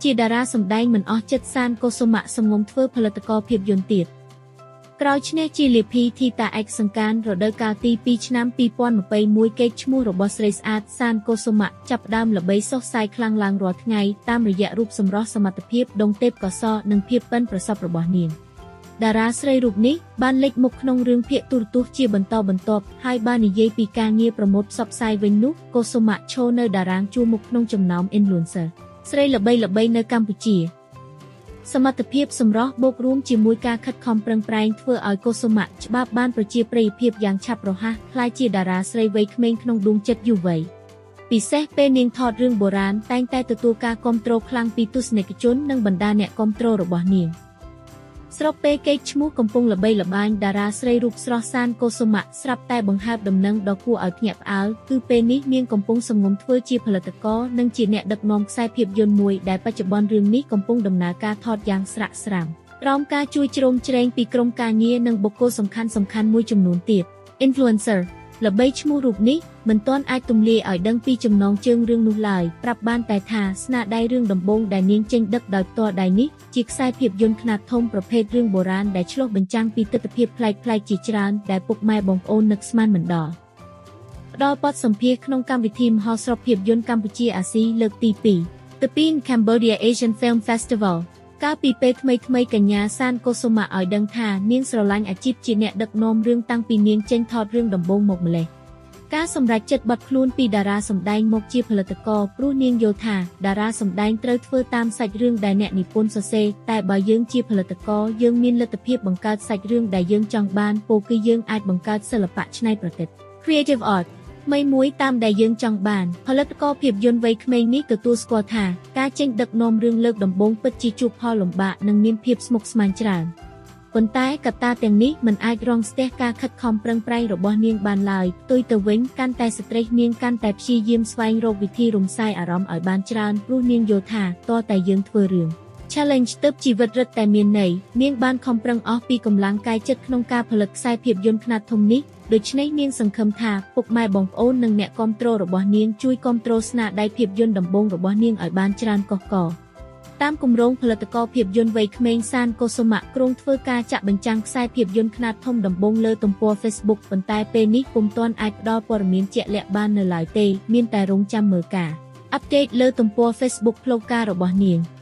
ជាតារាសម្ដែងមិនអស់ចិត្តសានកុសុមៈសំងំធ្វើផលិតករភាពយន្តទៀតក្រោយឈ្នះជាលាភីធីតាឯកសង្កានរដូវកាលទី2ឆ្នាំ2021កេរ្តិ៍ឈ្មោះរបស់ស្រីស្អាតសានកុសុមៈចាប់ផ្ដើមល្បីសុះសាយខ្លាំងឡើងរាល់ថ្ងៃតាមរយៈរូបសម្រស់សមត្ថភាពដងទេពកោសល្យនិងភាពប៉ិនប្រសប់របស់នាងតារាស្រីរូបនេះបានលេចមុខក្នុងរឿងភាគទូរទស្សន៍ជាបន្តបន្ទាប់ហើយបាននិយាយពីការងារប្រម៉ូទផ្សព្វផ្សាយវិញនោះកុសុមៈឈរនៅតារាងជួរមុខក្នុងចំណោម influencer ស្រីល្បីៗនៅកម្ពុជាសមត្ថភាពសម្រស់បូករួមជាមួយការខិតខំប្រឹងប្រែងធ្វើឲ្យកុសុមៈច្បាប់បានប្រជាប្រិយភាពយ៉ាងឆាប់រហ័សក្លាយជាតារាស្រីវ័យក្មេងក្នុងដួងចិត្តយុវវ័យពិសេសពេលនាងថតរឿងបុរាណតែងតែទទួលការគាំទ្រខ្លាំងពីទស្សនិកជននិងបណ្ដាអ្នកគាំទ្ររបស់នាងស្របពេលកេរ្តិ៍ឈ្មោះកំពុងល្បីល្បាញតារាស្រីរូបស្រស់សានកុសុមៈស្រាប់តែបង្ហើបដំណឹងដ៏គួរឲ្យភ្ញាក់ផ្អើលគឺពេលនេះនាងកំពុងសំងំធ្វើជាផលិតករនិងជាអ្នកដឹកនាំខ្សែភាពយន្តមួយដែលបច្ចុប្បន្នរឿងនេះកំពុងដំណើរការថតយ៉ាងស្រាក់ស្រាំក្រោមការជួយជ្រោមជ្រែងពីក្រុមការងារនិងបុគ្គលសំខាន់ៗមួយចំនួនទៀត Influencer ល្បីឈ្មោះរូបនេះមិនទាន់អាចទម្លាយឲ្យដឹងពីចំណងជើងរឿងនោះឡើយប្រាប់បានតែថាស្នាដៃរឿងដំបូងដែលនាងចេញដឹកដោយផ្ទាល់ដៃនេះជាខ្សែភាពយន្តខ្នាតធំប្រភេទរឿងបុរាណដែលឆ្លុះបញ្ចាំងពីទិដ្ឋភាពប្លែកៗជាច្រើនដែលពុកម៉ែបងប្អូននឹកស្មានមិនដល់ផ្ដល់បទសម្ភាសន៍ក្នុងកម្មវិធីមហោស្រពភាពយន្តកម្ពុជាអាស៊ីលើកទី2 The Pin Cambodia Asian Film Festival កាលពីពេលថ្មីៗកញ្ញាសានកុសុមៈឲ្យដឹងថានាងស្រឡាញ់អាជីពជាអ្នកដឹកនាំរឿងតាំងពីនាងចេញថតរឿងដំបូងមកម្លេះការសម្រេចចិត្តបាត់ខ្លួនពីតារាសម្ដែងមកជាផលិតករព្រោះនាងយល់ថាតារាសម្ដែងត្រូវធ្វើតាមសាច់រឿងដែលអ្នកនិពន្ធសរសេរតែបើយើងជាផលិតករយើងមានលទ្ធភាពបង្កើតសាច់រឿងដែលយើងចង់បានពោលគឺយើងអាចបង្កើតសិល្បៈច្នៃប្រឌិត Creative Art ថ្មីមួយតាមដែលយើងចង់បានផលិតករភាពយន្តវ័យក្មេងនេះទទួលស្គាល់ថាការចេញដឹកនាំរឿងលើកដំបូងពិតជាជួបផលលំបាកនិងមានភាពស្មុគស្មាញច្រើនប៉ុន្តែកត្តាទាំងនេះមិនអាចរងស្ទះការខិតខំប្រឹងប្រែងរបស់នាងបានឡើយផ្ទុយទៅវិញកាន់តែស្ត្រេសនាងកាន់តែព្យាយាមស្វែងរកវិធីរំសាយអារម្មណ៍ឲ្យបានច្រើនព្រោះនាងយល់ថាតើតែយើងធ្វើរឿង Challenge ទើបជីវិតរឹតតែមានន័យនាងបានខំប្រឹងអស់ពីកម្លាំងកាយចិត្តក្នុងការផលិតខ្សែភាពយន្តខ្នាតធំនេះដូច្នេះនាងសង្ឃឹមថាពុកម៉ែបងប្អូននិងអ្នកគាំទ្ររបស់នាងជួយគាំទ្រស្នាដៃភាពយន្តដំបូងរបស់នាងឲ្យបានច្រើនកុះករតាមគម្រោងផលិតករភាពយន្តវ័យក្មេងសានកុសុមៈគ្រោងធ្វើការចាក់បញ្ចាំងខ្សែភាពយន្តខ្នាតធំដំបូងលើទំព័រ Facebook ប៉ុន្តែពេលនេះពុំទាន់អាចផ្ដល់ព័ត៌មានជាក់លាក់បាននៅឡើយទេមានតែរងចាំមើលការ update លើទំព័រ Facebook ផ្លូវការរបស់នាង។